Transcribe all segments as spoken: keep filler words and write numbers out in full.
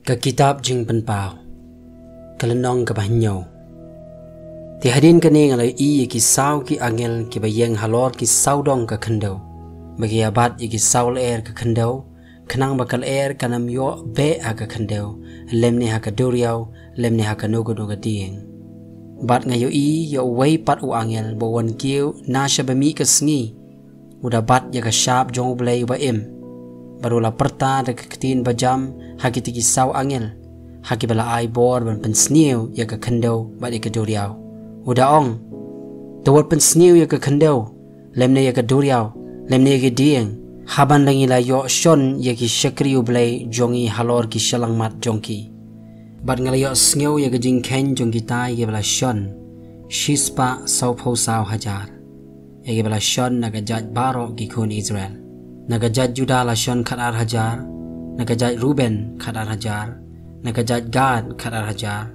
Ka kitab Jingpynpaw, ka lynnong kaba hynñiew. Te hadien kane nga la ïohi ïa ki saw ki angel kiba ïeng halor ki sawdong ka khyndew, ba ki ïa bat ïa ki saw lyer ka khyndew, khnang ba ka lyer kan ym ïoh beh ha ka khyndew, lymne ha ka duriaw, lymne ha kano kano ka dieng. Bad nga ïohi ïa uwei pat u angel ba u wan kiew na sha ba mih ka sngi, u da bat ïa ka shap jong U Blei uba im. Bad u la pyrta da ka ktien bajam ha kita ki saw angel, ha kiba la ai bor ban pynsniew ïa ka khyndew bad ïa ka duriaw, u da ong: To wat pynsniew ïa ka khyndew, lymne ïa ka duriaw, lymne ïa ki dieng, haba ngi la ïoh shon ïa ki shakri U Blei jong ngi halor ki shyllangmat jong ki. Bad nga la ïohsngew ïa ka jingkheiñ jong kita ïa kiba la shon shispah sawphew saw hajar, ïa kiba la shon na ka jaid baroh ki khun Israel. Na ka jaid Judah la shon khatar hajar, na ka jaid Ruben khatar hajar, na ka jaid Gad khatar hajar,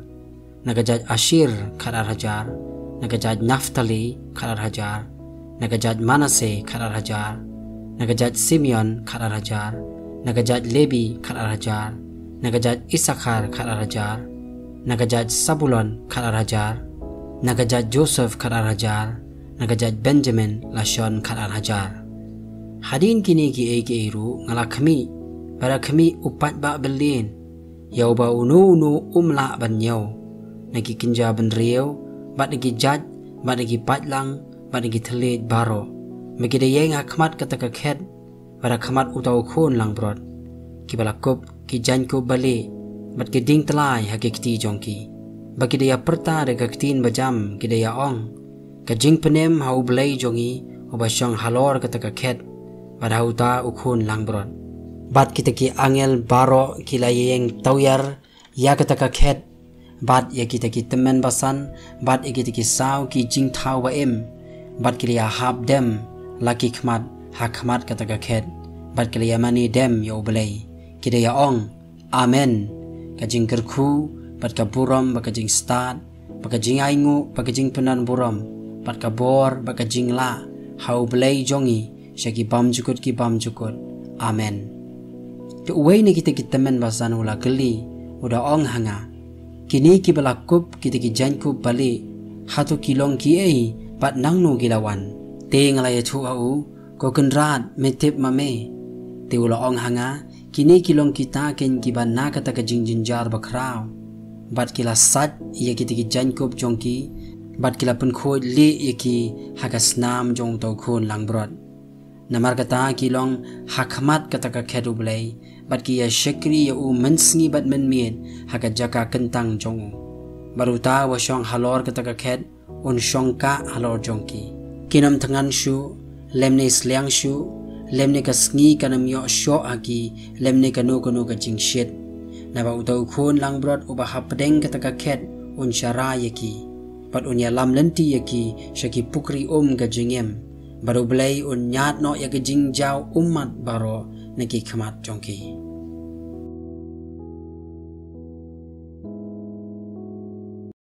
na ka jaid Asher khatar hajar, na ka jaid Naphtali khatar hajar, na ka jaid Manasseh khatar hajar, na ka jaid Simeon khatar hajar, na ka jaid Lebi khatar hajar, na ka jaid Issachar khatar hajar, na ka jaid Sabulon khatar hajar, na ka jaid Joseph khatar hajar, na ka jaid Benjamin la shon khatar hajar. Hadien kine kiei kiei ruh nga la khmih, bad da khmih u paidbah byllien, ïa uba uno uno um lah ban ñiew, na ki kynja bynriew, bad na ki jaid, bad na ki paidlang, bad na ki thylliej baroh, ba ki da ïeng ha khmat kata ka khet, bad ha khmat uta u Khun langbrot, kiba la kup ki jaiñkup balieh, bad ki dieng tyllai ha ki kti jong ki. Ba ki da ïa pyrta da ka ktien bajam, ki da ïa ong: Ka jingpynim ha U Blei jong ngi, uba shong halor kata ka khet, bad ha uta u Khun langbrot. Bad kita ki angel baroh ki la ïeng tawiar ïa kata ka khet, bad ïa kita ki tymmen basan, bad ïa kita ki saw ki jingthaw ba im, bad ki la ïa hap dem la ki khmat ha khmat kata ka khet, bad ki la ïa mane dem ïa U Blei, ki da ïa ong: Amen. Ka jingkyrkhu, bad ka burom, bad ka jingstad, bad ka jingainguh, bad ka jingpynban burom, bad ka bor, bad ka jinglah, ha U Blei jong ngi, sha ki bymjukut ki bymjukut. Amen. Te uwei na kita ki tymmen basan u la kylli, u da ong ha nga: Kine kiba la kup kita ki jaiñkup balieh, hato ki long kiei, bad nangno ki la wan? Te nga la ïathuh ha u: Ko Kynrad, me tip ma me. Te u la ong ha nga: Kine ki long kita keiñ kiba na kata ka jingjynjar bakhraw, bad ki la sait ïa kita ki jaiñkup jong ki, bad ki la pynkhuid lieh ïa ki ha ka snam jong uta u Khun langbrot. Namar kata ki long ha khmat kata ka khet U Blei, bad ki ïa shakri ïa u mynsngi bad mynmiet ha ka jaka kyntang jong u. Bad uta uba shong halor kata ka khet un shong kah halor jong ki. Kin ym thngan shuh, lymne sliang shuh, lymne ka sngi kan ym ïoh shoh ha ki, lymne kano kano ka jingshit. Naba uta u Khun langbrot uba hapdeng kata ka khet un sharai ïa ki, bad un ïalam lynti ïa ki sha ki pukri um ka jingim, bad U Blei un ñiad noh ïa ka jingjaw ummat baroh na ki khmat jong ki.